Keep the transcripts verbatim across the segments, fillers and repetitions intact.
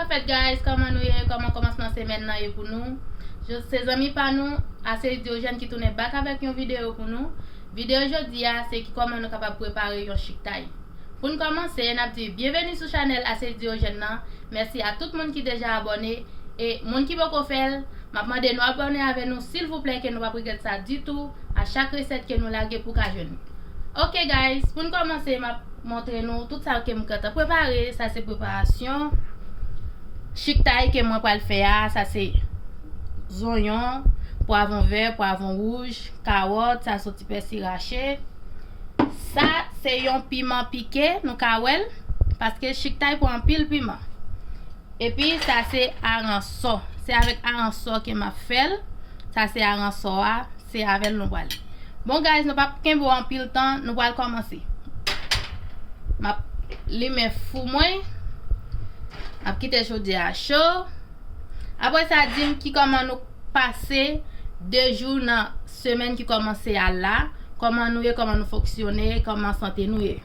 Fèt, guys, kòman nou ye? Kòman kòmansman semèn nan ye pou nou? Se zanmi pa nou, Asediyojèn, ki tounen back avèk yon videyo pou nou. Videyo jodi a se ki kòman nou kapab prepare yon chiktay. Pou n kòmanse, n ap di byenveni sou chanèl Asediyojèn nan. Mèsi a tout moun ki deja abòne. E moun ki poko fè l, m ap mande nou abòne avè nou silvouplè, ke nou p ap regrèt sa ditou. A chak resèt ke nou lage pou ka jwenn li. Ok, guys, pou n kòmanse, m ap montre nou tout sa ke m gentan prepare. Sa se preparasyon chiktay ke mwen pral fè a. Sa se zonyon, pwavwon vè, pwavwon wouj, kawòt, sa se ti pèsi rache. Sa se yon piman pike, nou ka wè l, paske chiktay pran anpil piman. Epi sa se aransò. Se avèk aransò ke m ap fè l. Sa se aransò a, se avè l nou pral. Bon, guys, nou p ap kenbe w anpil tan, nou pral kòmanse. M ap limen fou mwen. M ap kite chodyè a cho. Apre sa, di m ki kòman nou pase de jou nan semèn ki kòmanse a la. Kòman nou ye, kòman nou fonksyone, kòman sante nou ye.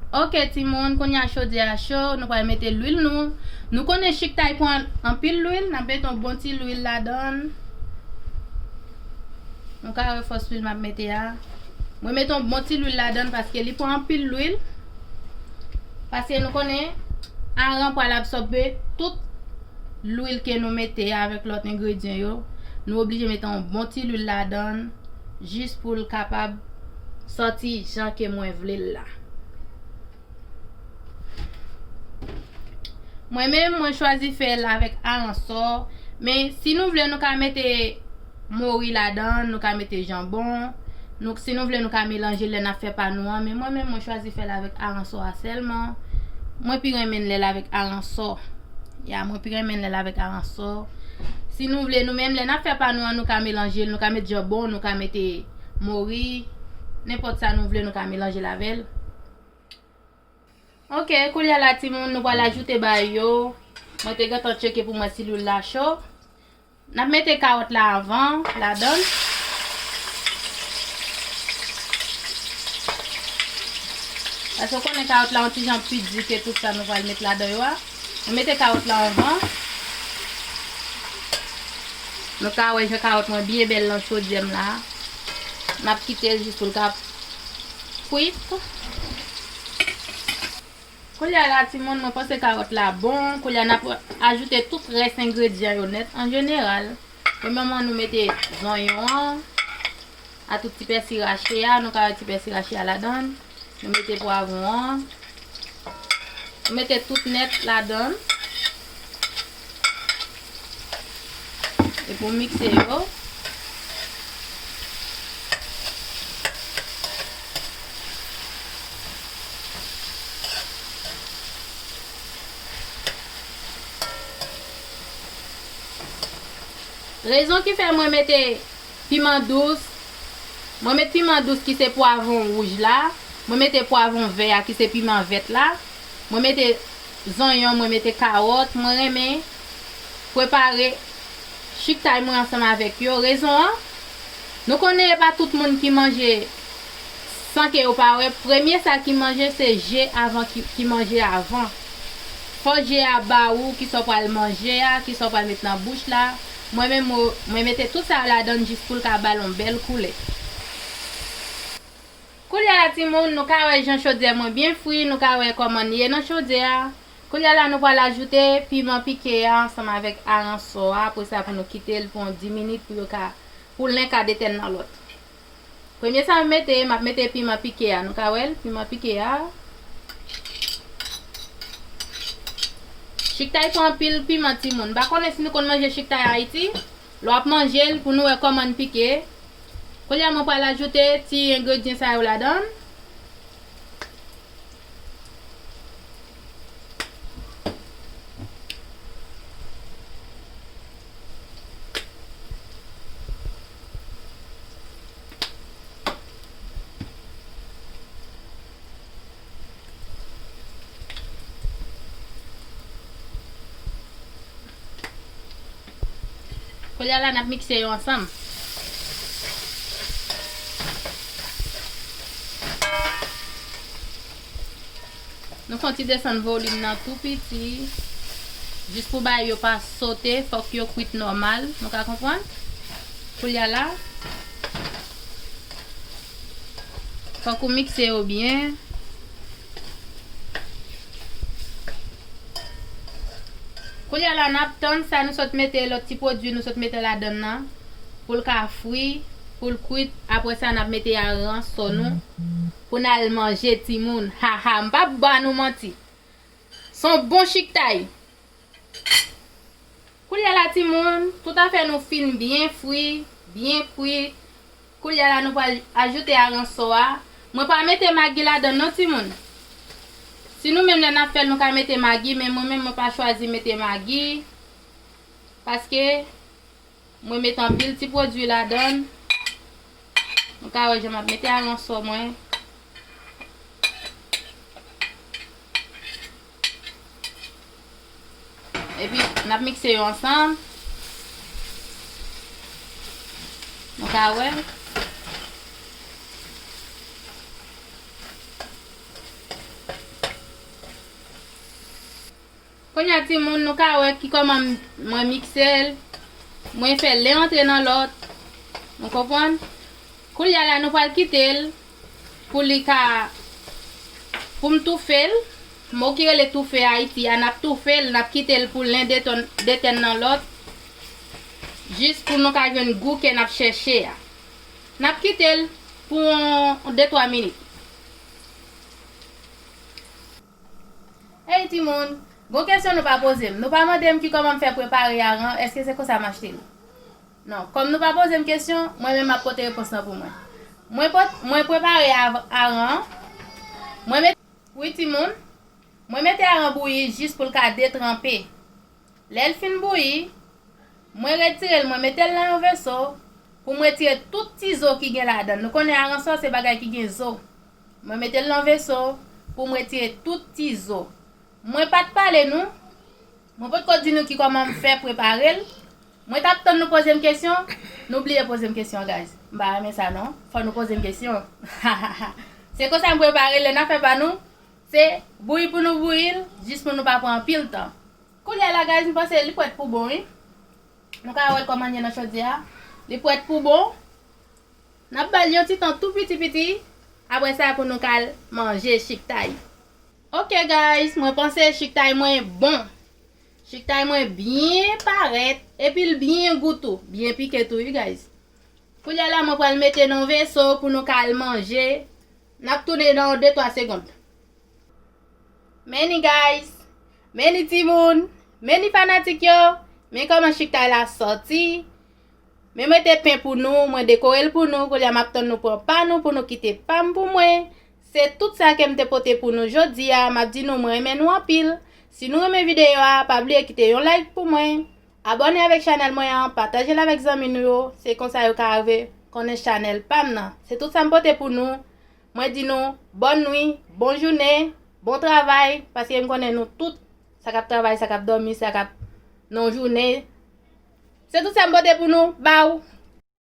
Ok, timoun, kounye a chodyè a cho, nou pral mete lwil nou. Nou konnen chiktay pran anpil lwil, n ap mete yon bon ti lwil ladan l. Nou ka wè fòs lwil m ap mete a. Mwen mete yon bon ti lwil ladan l paske li pran anpil lwil. Paske nou konnen aran pral absòbe tout lwil ke nou mete avèk lòt engredyan yo. Nou oblije mete yon bon ti lwil ladan l jis pou l kapab sòti jan ke mwen vle l la. Mwen menm, mwen chwazi fè l avèk aransò, men si nou vle, nou ka mete mori ladan, nou ka mete janbon, nou, si nou vle, nou ka melanje lè n ap fè pa nou an, men mwen menm, mwen chwazi fè l avèk aransò a sèlman. Mwen pi renmen lè l avèk aransò. Ya, mwen pi renmen lè l avèk aransò. Si nou vle, nou menm, lè n ap fè pa nou an, nou ka melanje l, nou ka met janbon, nou ka mete mori, nenpòt sa nou vle, nou ka melanje l avè l. Ok, koulye a la, timoun, nou pral ajoute bay yo. Mwen te gentan tcheke pou mwen si lwil la cho. N ap mete kawòt la avan, ladan l. Paske w konnen kawòt la yon ti jan pi di ke tout sa nou pral met ladan yo a. Nou mete kawòt la avan. Nou ka wè jan kawòt mwen byen bèl nan chodyè m la. N ap kite l jis pou l ka kwit. Koulye a la, timoun, mwen panse kawòt la bon. Koulye a n ap ajoute tout rès engredyan yo nèt. An jeneral, premyèman, nou mete zonyon an, a tout ti pèsi rache a. Nou ka wè ti pèsi rache a ladan l. Nou mete pwavwon an. Nou mete tout nèt ladan l. Epi w mikse yo. Rezon ki fè mwen mete piman dous, mwen met piman dous ki se pwavwon wouj la, mwen mete pwavwon vè a ki se piman vèt la, mwen mete zonyon, mwen mete kawòt, mwen renmen prepare chiktay mwen ansanm avèk yo. Rezon an, nou konnen e pa tout moun ki manje san ke yo pa wè. Premye sa ki manje se je avan ki, ki manje avan. Fò je a ba ou kisa w pral manje a, kisa w pral met nan bouch la. Mwen menm, mwen, mwen mete tout sa yo ladan l jis pou l ka ba l yon bèl koulè. Koulye a la, timoun, nou ka wè jan chodyè mwen byen fri, nou ka wè kòman l ye nan chodyè a. Koulye a la, nou pral ajoute piman pike a ansanm avèk aransò a. Apre sa, pou nou kite l pou yon dis minit pou yo ka, pou len ka detèn nan lòt. Premye sa m mete, m ap mete piman pike a. Nou ka wè l, piman pike a. Chiktay pran anpil piman, timoun. M pa konnen si nou konn manje chiktay Ayiti. Lè w ap manje l, pou nou wè kòman l pike. Kounye a, mwen pral ajoute ti engredyan sa yo ladan l. Kounye a la, n ap mikse yo ansanm. Nou fè yon ti desann volim nan tou piti. Jis pou bagay yo pa sote, fòk yo kwit nòmal. Nou ka konprann? Koulye a la, fòk ou mikse yo byen. Koulye a la, n ap tann sa nou sot mete, lòt ti pwodui nou sot mete ladann nan, pou l ka fri, pou l kwit. Apre sa, n ap mete aransò nou, pou n al manje, timoun. Ha, ha, m p ap ba nou manti. Se yon bon chiktay. Koulye a la, timoun, tout afè nou fin byen fri, byen kwi. Koulye a la, nou pral ajoute aransò a. Mwen pa mete magi ladann non, timoun. Si nou menm lè n ap fè l, nou ka mete magi, men mwen menm, mwen pa chwazi mete magi. Paske mwen met anpil ti pwodui ladann. Nou ka wè jan m ap mete aransò mwen. Epi, n ap mikse yo ansanm. Nou ka wè. Kounye a, timoun, nou ka wè ki kòman m-, mwen mikse l. Mwen fè l len antre nan lòt. Nou konprann? Koulye a la, nou pral kite l pou li ka, pou m toufe l. Mo ki rele toufe Ayiti a, n ap toufe l, n ap kite l pou len detèn, detèn nan lòt. Jis pou nou ka jwenn gou ke n ap chèche a. N ap kite l pou yon de twa minit. Ey, timoun, gon kesyon nou pa poze m. Nou pa mande m ki kòman m fè prepare aran, èske se konsa m achte l? Non, kòm nou pa poze m kesyon, mwen menm m ap pote repons lan pou mwen. Mwen pot-, mwen prepare av-, aran an. Mwen met-, wi, timoun. Mwen mete aran bouyi jis pou l ka detranpe. Lè l fin bouyi, mwen retire l, mwen mete l nan yon veso pou m retire tout ti zo ki gen ladan l. Nou konnen aransò se bagay ki gen zo. Mwen mete l nan veso pou m retire tout ti zo. Mwen pa t pale nou, mwen potko di nou ki kòman m fè prepare l. Mwen t ap tann nou poze m kesyon, nou bliye poze m kesyon, guys. M pa renmen sa non, fò nou poze m kesyon. Se konsa m prepare l, lè n ap fè pa nou, se bouyi pou nou bouyi l, jis pou nou pa pran anpil tan. Koulye a la, guys, m panse li prèt pou bon, wi. Nou ka wè l kòman l ye nan chodyè a. Li prèt pou bon. N ap ba l yon ti tan tou piti piti. Apre sa, pou nou ka al manje chiktay. Ok, guys, mwen panse chiktay mwen bon. Chiktay mwen byen parèt. Epi l byen gou tou. Byen pike tou, wi, guys. Koulye a la, mwen pral mete nan veso pou nou ka al manje. N ap tounen nan de twa segonn. Men ni, guys, men ni timoun, men ni fanatik yo, men kòman chiktay la sòti. Men mete pen pou nou, mwen dekore l pou nou, koulye a m ap tann nou pran pa nou pou nou kite pa m pou mwen. Se tout sa ke m te pote pou nou jodi a, m ap di nou mwen renmen nou anpil. Si nou renmen videyo a, pa bliye kite yon like pou mwen. Abòne avèk chanèl mwen an, pataje l avèk zanmi nou yo, se konsa yo ka rive konnen chanèl pa m nan. Se tout sa m pote pou nou. Mwen di nou, bòn nwi, bon jounen, bon travay, paske m konnen nou tout, sa k ap travay, sa k ap dòmi, sa k ap nan jounen. Se tout sa m pote pou nou, baww.